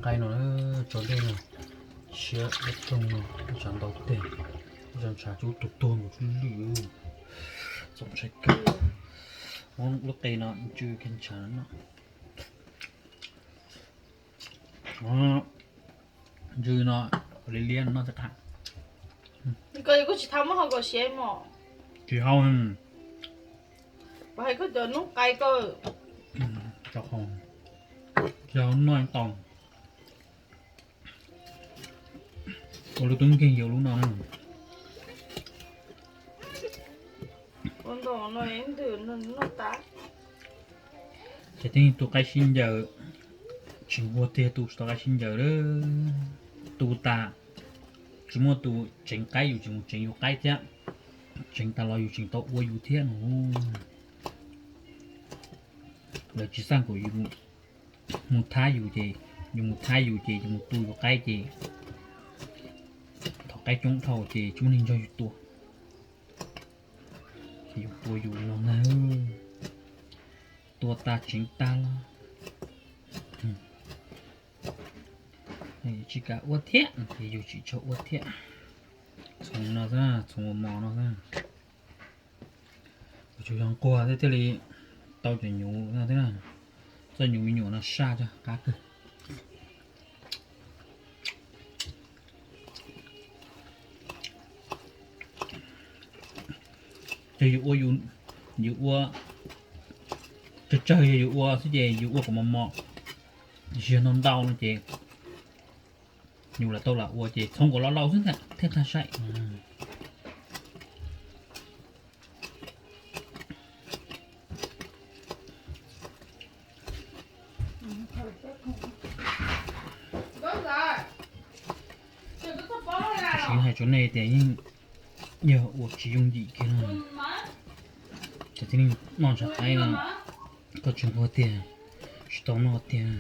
Qaib no, tso dej no, siab ib rooj no, tshav ntau teg, tshav cub tuag tuag nkaus tsuj lwj, txaus ntshai kawg. Muab lub qe no ntsw kiag ntshav no. Ntsw no, liab liab no noj thiab qab. Koj kuj tsis tau muab hau kom siav mog. Tsis hau. Hais koj cov hnub qai koj. Tsis hau noj tau. Ua lub tub nkeeg yuav lub no na. Ces tib neeg tu qaib sib ncaws, tsis nquag tiag tu tsis tau qaib sib ncaws lawm. Tu tas, tsis muaj tus tseev qaib yus tsis mus tseev yus qaib thiab, tseev tas los yus tseem tau ua yus thiab no. Lawv tsis xaj kom yus mus thab yus ces, yus mus thab yus ces yus mus tu yus qaib ces thaum qaib coob dhau ces tsis muaj neeg nrog yus tua. Ces yus tua yus no ntag, tua tas tseev tas los tsis kam ua thiab ces yus tsis tshua ua thiab. Txhoov no xwb, txhoov ua mos no xwb. Tsuas yog nquag thiaj li tau cov nyuv no thiab. Txoj nyuv me nyuam no saj thiab qab kawg. Ces yus ua, yus ua tsawg tsawg yog yus ua xwb ces yus ua kom mos mos, yog ntau ntau no ces yus lam tau lam ua ces txhoov kom loj loj xwb thiaj tag saib. Siv hais rau nej tias yeej yog ua tsis yooj yim kiag no. Cov tib neeg noj ntshav qaib no, koj tsis nquag tiag, tsis tau noj tiag.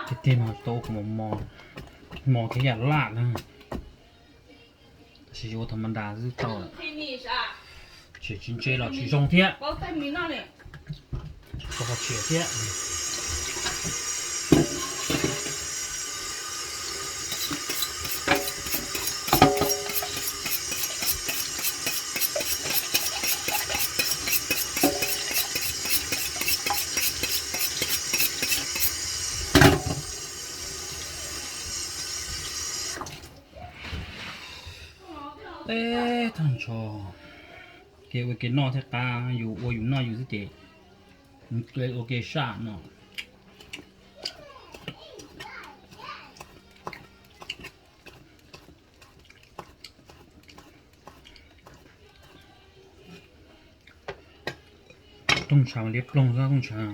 Tiag tiag mas tsis tau ua kom mos mos, mos kiag yam laj na. Tab sis yuav ua tha ma das xwb tau lawm. Tsis, tsis ntse los tsis zoo thiab. Tsis tau qhov tseem thiab. Teb tag nrho, kev ua kev noj thiab qab, yus ua yus noj yus xwb ces ua kev saj no. Tooj ntshav mas liab ploog xwb, tooj ntshav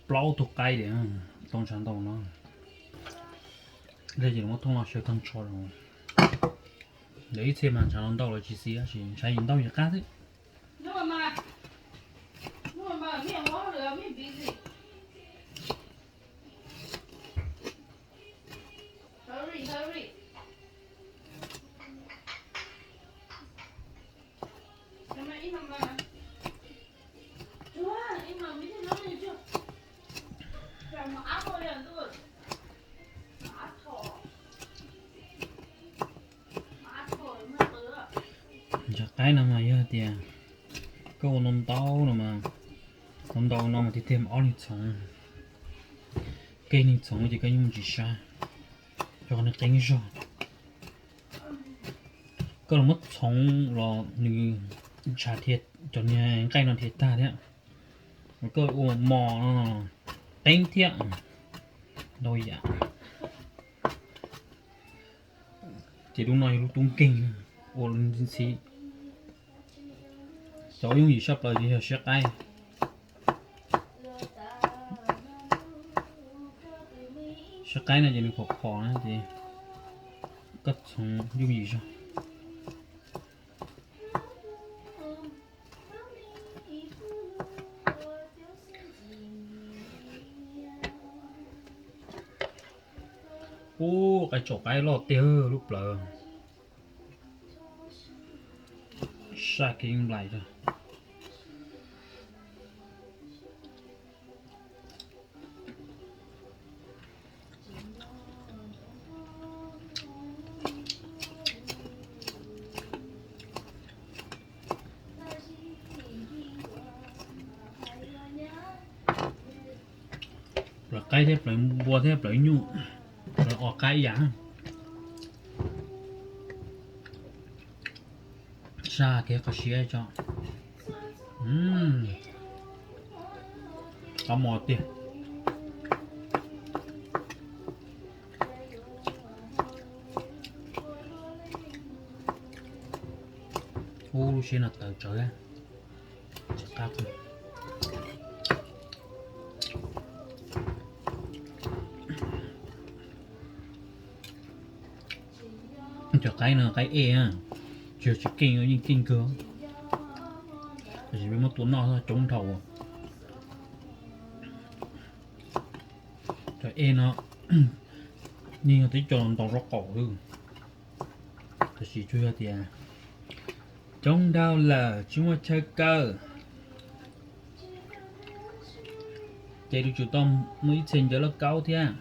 plaub tug qaib li, tooj ntshav ntau no. Yog ces muab tooj no xyaw tag nrho los, lawv ib txhia mas ntshav los ntau los tsis xis, tab sis ntshav yim ntau yim qab xwb. Ntshav qaib no mas yog tias koj ua ntau ntau no mas, ntau ntau no mas tiag tiag mas ob leeg txhoov, koj ib leeg txhoov ces koj yeej mus tsis sab, rau qhov nws qeeb zog. Koj los muab txhoov los nws ntshav dhia, cov niag nqaij no dhia tag thiab. Koj ua mos no qeeb thiab, ntau yam. Ces lub no yog lub tub nkeeg, ua ntxhi ntxhi. Cov yooj yim saj plaws ces yog siab qaib. Siab qaib no ces nws phom phom na ces koj txhoov yooj yim zog. Ub, qaib tsaum qaib loj tiag lub plawv. Saj kev nplais rau. Plawv qaib thiab plawv npua thiab plawv nyuj, plawv os qaib ib yam. Saj kiag qhov siav tso. Qab mos tiag. Ub, lub siab no tawv tsawv. Cov qaib no qaib ej, tsis yog tsis keej, yeej keej kawg. Tab sis peb muab tua noj coob dhau. Cov ej no yeej yog tib co ntau rau qaum xwb. Tab sis tsuas yog tias coob dhau lawm tsis muaj chaw kaw, ces lub tsum tau muaj ib txhia ncawv lauj kaub thiab.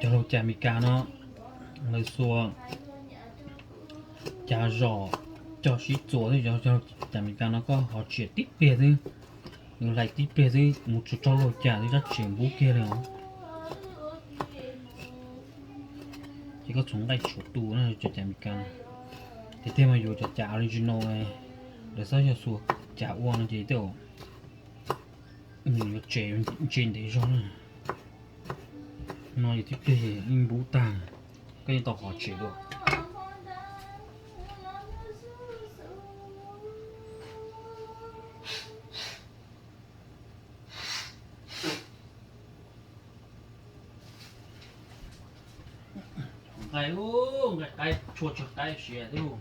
Cov laug cas Mes Kas no, lawv xuas cas zom cog sib txuas xwb. Cov cas Mes Kas no koj hov tsiam tib pliag xwb, nws hlais tib pliag xwb mus tsuas tsaug laug cas xwb, rab tseem npub kiag li os. Ces koj txhoov nqaij tshuav tu na cov cas Mes Kas no. Ces tej mas yuav cov cas original, lawv txhob yog xuas cas ua no ces tej zaum nws yuav tsev ntse ntev zog na. No yog tib pliag yeej npub tag, koj yeej tau hov tsiam dua. Nqaij, nqaij qaib tshua tsawg qaib siav thiab.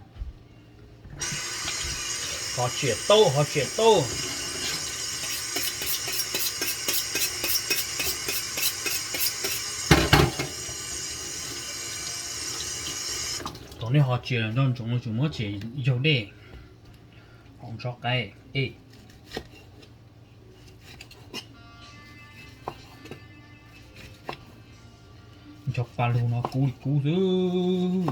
Hov tsiam tau, hov tsiam tau. Thaum nej hov tsiam los nco ntsoov tsum muab tsiam yaug dej hauv ntsob qaib. Ncho pa lug no kub li kub xwb.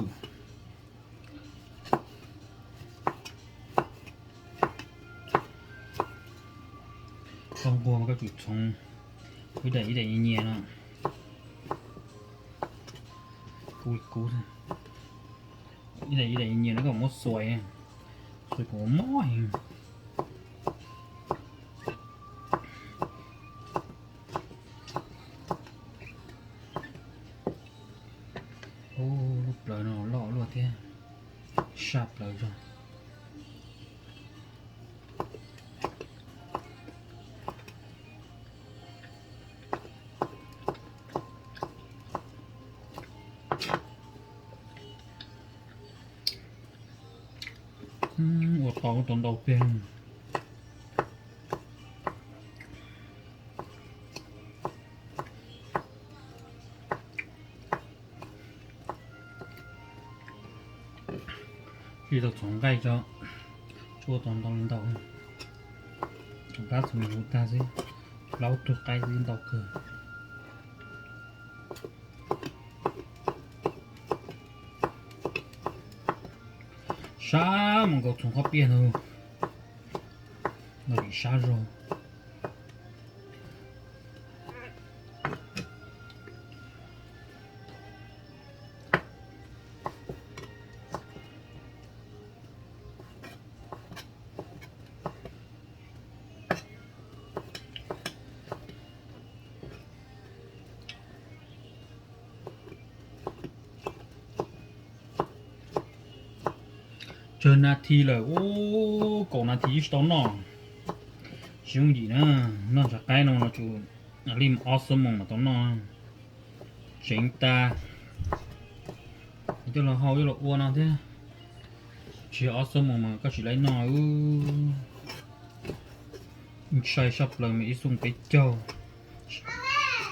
Koj nquag mas koj tsum txhoov ib daim ib daim nyias no. Kub li kub. Ib daim ib daim nyias no koj muab xuas, xuas kom mob heev. Ub, lub plawv no loj luaj thiab, saj plawv zog. Ua tau tau ntau tiag. Tsis tau txhoov nqaij tso, tsuas tau ntau li ntau. Txhoov plab txhoov nyuv tag xwb, plaub tug qaib xwb ntau kawg. Sab mas nkaus txhoov qhob piaj ntag, nkaus li sab zog. Tsawg nas this lawm, ub, kaum nas this tsis tau noj. Tsis yooj yim na, noj ntsav qaib no no tsum li ob xuab moos mas tau noj. Tseev tas, coj los hau coj los ua no thiab. Tsis yog ob xuab moos mas koj tsis laib noj. Sai sab plaws mas ib xuab moos peb caug.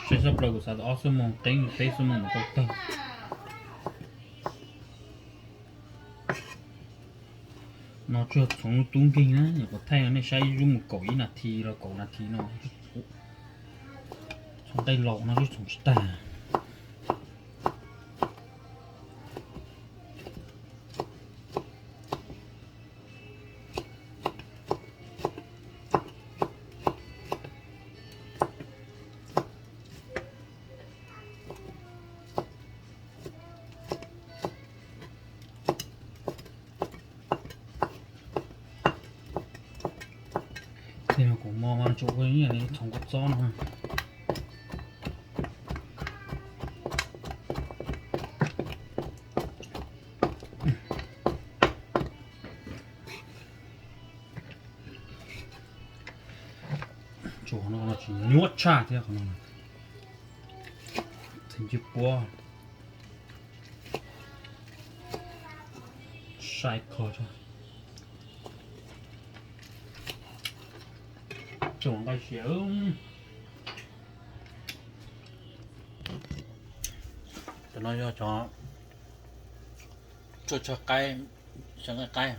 Sai sab plaws kuv xav tias ob xuab moos qeeb peb xuab moos mas tau tawg. No tsuas txhoov lub tub nkeeg na, nyuam qhuav thaij no nej saib ib zub mus kaum ib nas this los kaum nas this no. Txhoov nqaij laus no twb txhoov tsis tag. Tej no kuv mos mas tsuas ua ib yam li txhoov kua txob no. Tsuas qhov no tsis nyuaj tshaj thiab qhov no. Txheem cig puab sai kho. Tsuas nqaij siav. Cov no yog cov tsuaj tsho qaib, tsho nqaij qaib.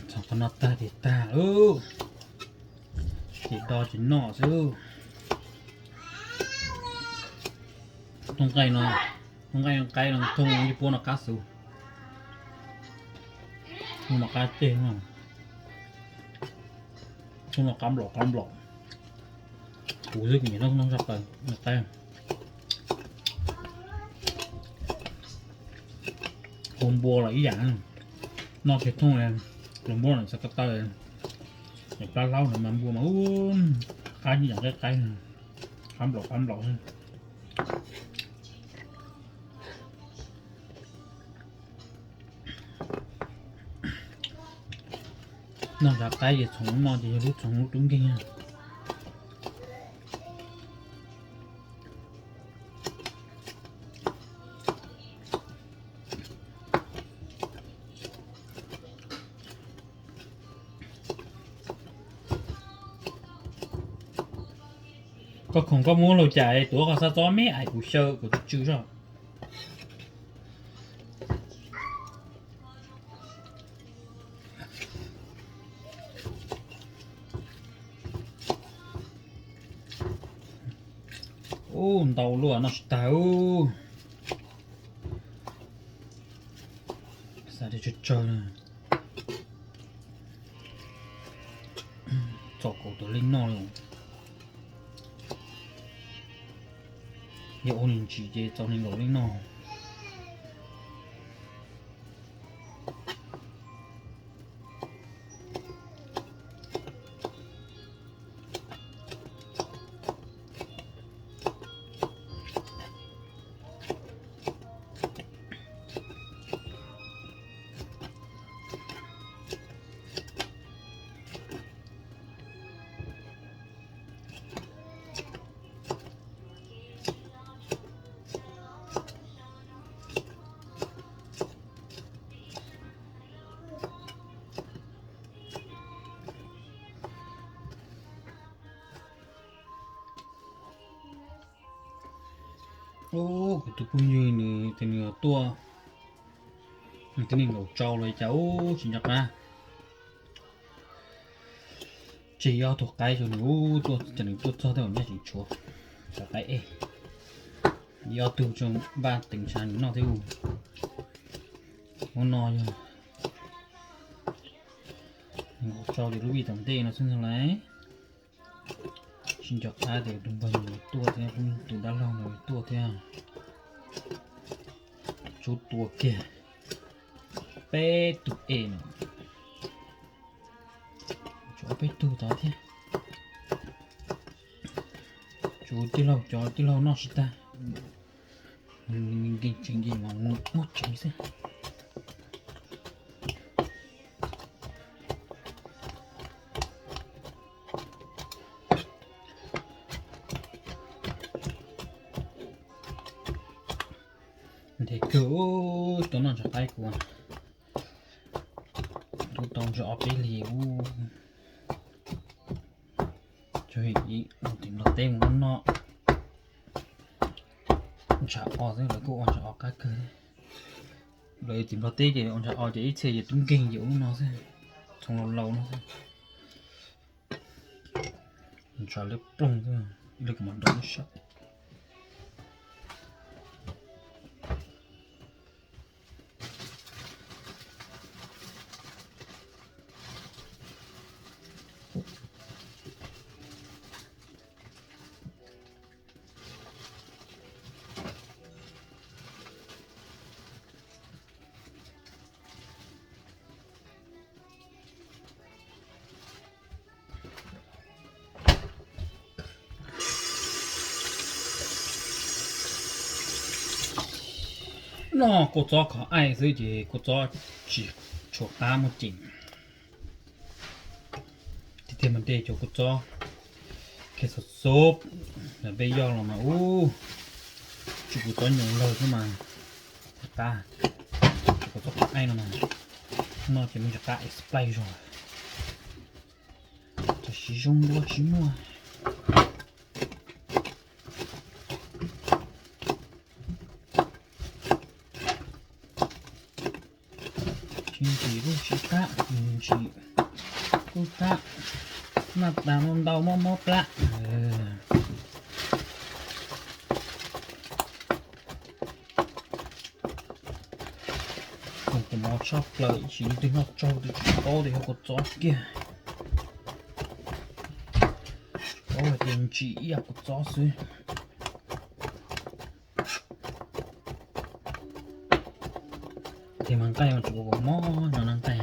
Txog qhov no tag ces tag lauj, ces do ces noj xwb. Thooj nqaij no, thooj nqaij qaib no thooj ib puab no qab xwb. Thooj no qab ceg no, thooj no qab nplaum qab nplaum. Kuv xwb kuv nyiam noj thooj nqaij qaib. Hu npua los ib yam, noj kiag thooj, los npua no xav ko taw, yog plab hlaub no mas npua mas qab ib yam nqaij qaib, qab nplaum qab nplaum xwb. Noj nqaij qaib ces txhoov no ces yog lub txhoov lub tub nkeeg. Koj khoom koj muab laug cais tuav koj xav txob me ais kuv xyaw kuv tus tswv zoj. Ub, ntau luaj noj tsis tag ub. Xav tias tsawg tsawg. Txaus kaum tawm leej noj li. Yog ua nws ntsim ces txaus nees nkaum leej noj. Ub, kuv tus phooj ywg nws tias nws tuaj, nws twb nees nkaum tsau los cas ub tsis nco qab. Tseg ib ob tug qaib rau nws ub, tuaj ces nws tuaj txog tej zaum nyaj tseem tshuav cov qaib ej. Ib ob tug rau npaj teev tshav nws noj thiab ub. Ub no yog nkaum tsau ces lub vij tom ntej no xwb ntag lauj. Tsis nco qab tias tus npawg no tuaj thiab, tus dab laug no tuaj thiab. Tsub tua kiag peb tug ej no, tshuav peb tug tod thiab. Tshuav tij laug, cov tij laug noj tsis tag, nkees tsis nkees mas muab tsev xwb. Tes kawg, tau noj ntshav qaib kuv, tau ntshav o peb hlis ub. Tsuas yog tim Nplog teb mus noj ntshav o xwb lawv kuj ua ntshav o qab kawg. Lawv tim Nplog teb ces ua ntshav o ces ib txhia ces tub nkeeg ces ua lub no xwb, txhoov laus laus no xwb. Ntshav liab ploog xwb, ib leeg kuv mam nrau lub sab. Noj kua txob khov aij xwb ces kua txob tsis tshua qab muaj ceem. Tiag tiag mas de cov kua txob kiag xov xob, peb yoj los mas ub, tsis kua txob nyoos lawg xwb mas qab, tsis kua txob khov aij no mas noj ces muaj qab splash zog. Tam sim zoo dua tsis muaj. Tsis ntsim kuj tsis qab, ntsim kuj qab, noj tas ntau mob mob plab. Kuv mov tshaj plaws ib sim neej twg noj tsaug twb tsis paub tias yog kua txob kiag, tsis paub hais tias ntsim ib yam kua txob xwb. Tes mas nqaij mas tsuas mob no na nqaij.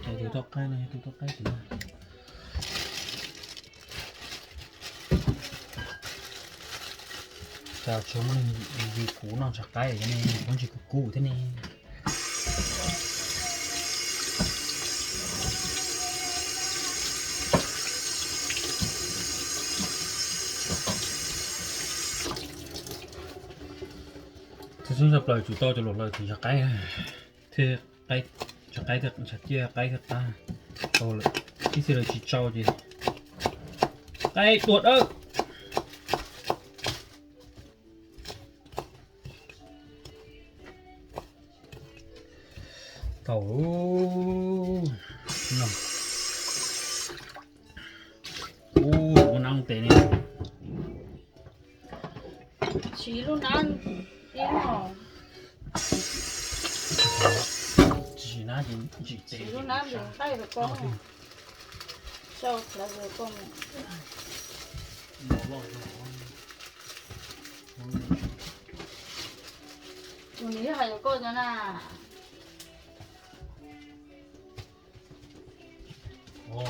Tus toj qaib no, tus toj qaib tim no. Cas tsis muaj neeg yws kuv noj ntshav qaib, yog ne, kuv ntsis kuv kuv thiab ne. Txog tseeb tshaj plaws tsum tau cov luam lawm tus ntshav qaib thiab, qaib, ntshav qaib thiab ntshav ciaj qaib thiab qab tau lawm, ib txhia lawv tsis tsau ces qaib tuag dawb. Tau, no, ub, lub nab tes ne. Siv lub nab ib lub, tsis siv nab ces ntsim tes, siv lub nab ntws nqaij rau koj, sau plawv rau koj. Tus nws hais rau koj no na. No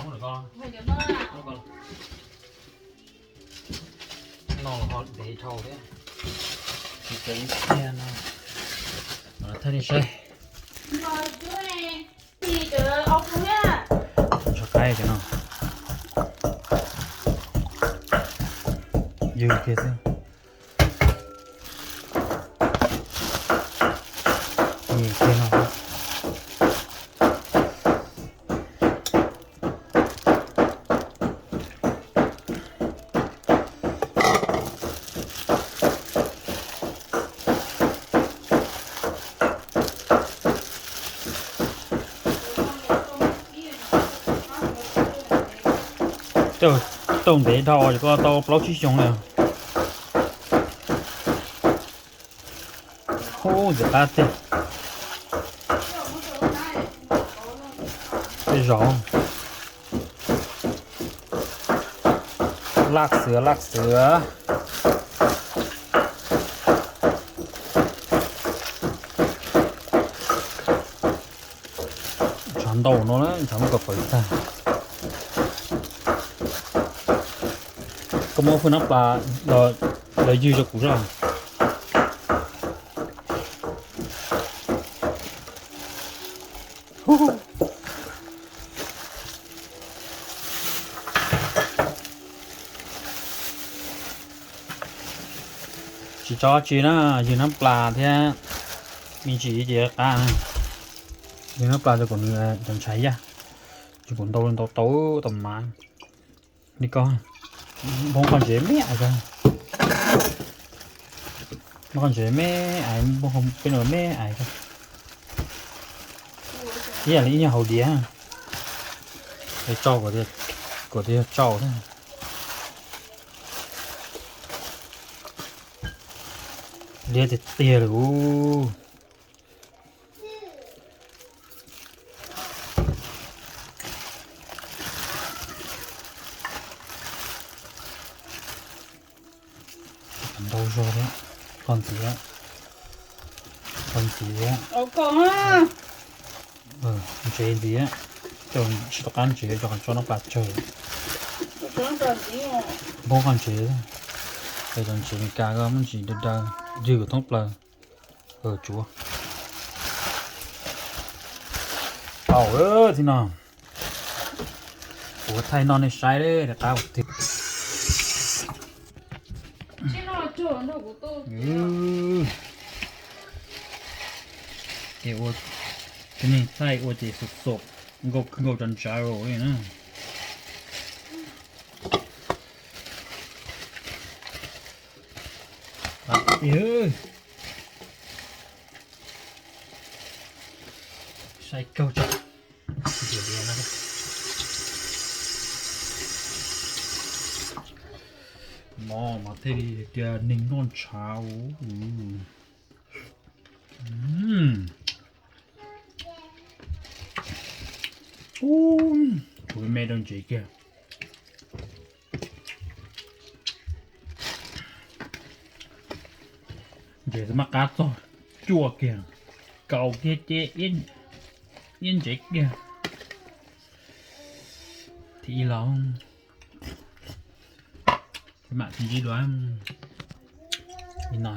los ho dev dhau thiab. Tsis tau ib txhia no. Thaj li saib. Ntshav qaib cov no. Ywg kiag xwb. Nyiam kiag no. Tau ntev dhau es koj tau plaub tsib xyoos li. Ub, ntxim qab tiag. Tej zaum laj xwv laj xwv. Ntshav ntau no, ntshav muab kom pawv tag. Koj muab fwj nab plas los ywg rau kuv zoj. Tso tsi na, ywg nab plas thiab me ntsis ces qab na. Ywg nab plas rau kom nws cov ntshav yaj, ces kuv ntaus ntau tau tau mas. Li ko, npog qhov ntsev me ais ko, npog qhov ntsev me ais, npog peb no me ais ko. Ib yam li ib nyuag hauv diav, es tsau kom tias tsau thiab. Liab tiag tiag li. Ntau zog thiab, qhov ntxiv, qhov ntxiv, ntsev ntxiv, tsis tau qab ntsev rau qhov tso nab plas tsawg. Npog qhov ntsev, es cov ntsev Meskas ko muaj ntsis daws daws, ywg kom thoob plaws. Tsuav tau thiab no. Kuv thaij noj nej saib rov qab tiag. Ces ua, cov neeg thaij ua ces xom xom nkaus nkaus tso ntsav li na. Saib kawg tso. No mas thiaj li tias neeg noj ntshav. Ub, kuv me rau ntsev kiag. Ntsev txawm maj qab txog cuaj kiag, kaus kiag ces iab ntsev kiag. Thib ib los, mam sib ntsib dua li no.